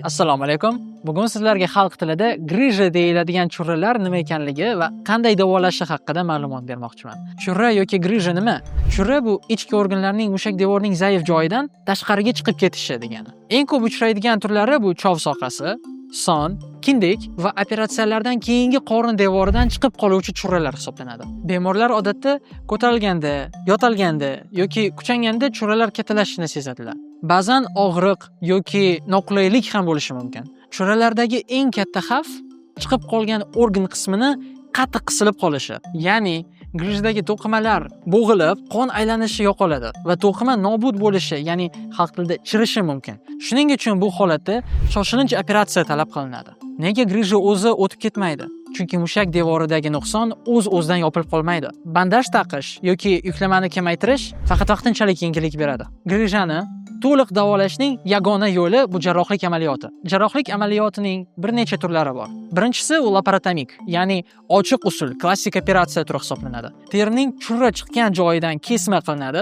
Assalomu alaykum. Bugun sizlarga xalq tilida грыжа deyiladigan churralar nima ekanligi va qanday davolashi haqida ma'lumot bermoqchiman. Churra yoki грыжа nima? Churra bu ichki organlarning mushak devorining zaif joyidan tashqariga chiqib ketishi degani. Eng ko'p uchraydigan turlari bu chov sohasi, son, kindik va operatsiyalardan keyingi qorin devoridan chiqib qoluvchi churralar hisoblanadi. Bemorlar odatda ko'tarilganda, yotalganda yoki kuchanganda churralar kattalashishini sezadilar. Ba'zan og'riq yoki noqulaylik ham bo'lishi mumkin. Churralardagi eng katta xavf chiqib qolgan organ qismini qattiq qisilib qolishi. Ya'ni грыжа dagi to'qimalar bo'g'ilib, qon aylanishi yo'qoladi va to'qima nobud bo'lishi, ya'ni xalq tilida chirishi mumkin. Shuning uchun bu holatda shoshilinch operatsiya talab qilinadi. Nega грыжа o'zi o'tib ketmaydi? Chunki mushak devoridagi nuqson o'z-o'zidan yopilib qolmaydi. Bandaj taqish yoki yuklamani kamaytirish faqat vaqtinchalik yengillik beradi. Грыжа ni to'liq davolashning yagona yo'li bu jarrohlik amaliyoti. Jarrohlik amaliyotining bir necha turlari bor. Birinchisi u laparotomik, ya'ni ochiq usul, klassik operatsiya turi hisoblanadi. Terining churra chiqqan joyidan kesma qilinadi,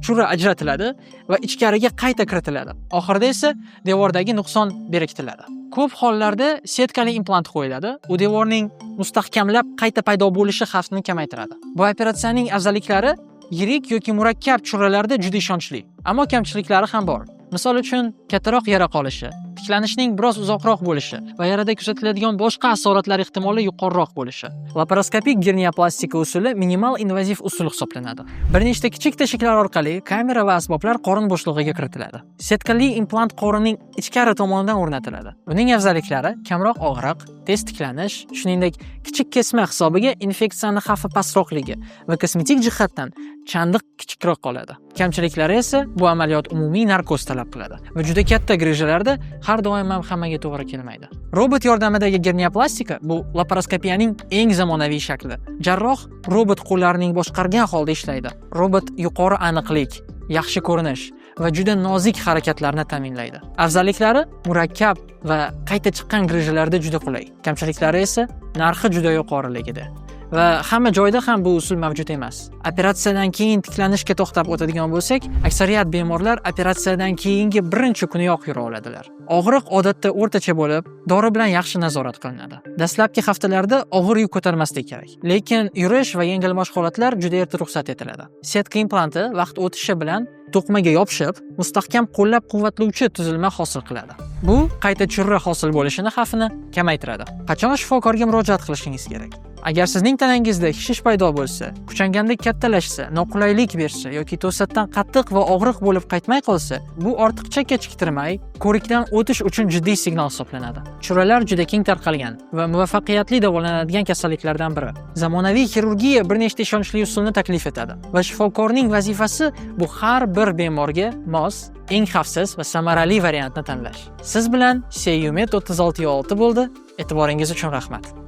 churra ajratiladi va ichkariga qayta kiritiladi. Oxirida esa devordagi nuqson berkitiladi. Ko'p hollarda setkali implant qo'yiladi. U devorning mustahkamlab qayta paydo bo'lishi xavfini kamaytiradi. Bu operatsiyaning afzalliklari yirik yoki murakkab churralarda juda ishonchli, ammo kamchiliklari ham bor. Misol uchun, kattaroq yara qolishi, tiklanishning biroz uzoqroq bo'lishi va yarada kuzatiladigan boshqa asoratlar ehtimoli yuqoriroq bo'lishi. Laparoskopik gernioplastika usuli minimal invaziv usul hisoblanadi. Bir nechta kichik teshiklar orqali kamera va asboblar qorin bo'shlig'iga kiritiladi. Setkali implant qorinning ichkari tomonidan o'rnatiladi. Buning afzalliklari kamroq og'riq, tez tiklanish, shuningdek, kichik kesma hisobiga infeksiyani xavfi pastroqligi va kosmetik jihatdan chandiq kichikroq qoladi. Kamchiliklari esa bu amaliyot umumiy narkoz talab qiladi va juda katta грыжа larda har doim ham hammaga to'g'ri kelmaydi. Robot yordamidagi gernioplastika bu laparoskopiyaning eng zamonaviy shakli. Jarroh robot qo'llarining boshqargan holda ishlaydi. Robot yuqori aniqlik, yaxshi ko'rinish va juda nozik harakatlarni ta'minlaydi. Afzalliklari murakkab va qayta chiqqan грыжа larda juda qulay. Kamchiliklari esa narxi juda yuqoriligida. Va hamma joyda ham bu usul mavjud emas. Operatsiyadan keyin tiklanishga to'xtab o'tadigan bo'lsak, aksariyat bemorlar operatsiyadan keyingi birinchi kuniyoq yura oladilar. Og'riq odatda o'rtacha bo'lib, dori bilan yaxshi nazorat qilinadi. Dastlabki haftalarda og'ir yuk ko'tarmaslik kerak. Lekin yurish va yengil mashg'ulotlar juda erta ruxsat etiladi. Setka implanti vaqt o'tishi bilan to'qimaga yopishib, mustahkam qo'llab-quvvatlovchi tuzilma hosil qiladi. Bu qayta churra hosil bo'lishini xavfini kamaytiradi. Qachon shifokorga murojaat qilishingiz kerak? Agar sizning tanangizda shishish paydo bo'lsa, kuchanganda kattalashsa, noqulaylik bersa yoki to'satdan qattiq va og'riq bo'lib qaytmay qolsa, bu ortiqcha kechiktirmay ko'rikdan o'tish uchun jiddiy signal hisoblanadi. Churralar juda keng tarqalgan va muvaffaqiyatli davolanadigan kasalliklardan biri. Zamonaviy xirurgiya bir nechta ishonchli usulni taklif etadi va shifokorning vazifasi bu har bir bemorga mos, eng xavfsiz va samarali variantni tanlash. Siz bilan Seyumet 36 bo'ldi. E'tiboringiz uchun rahmat.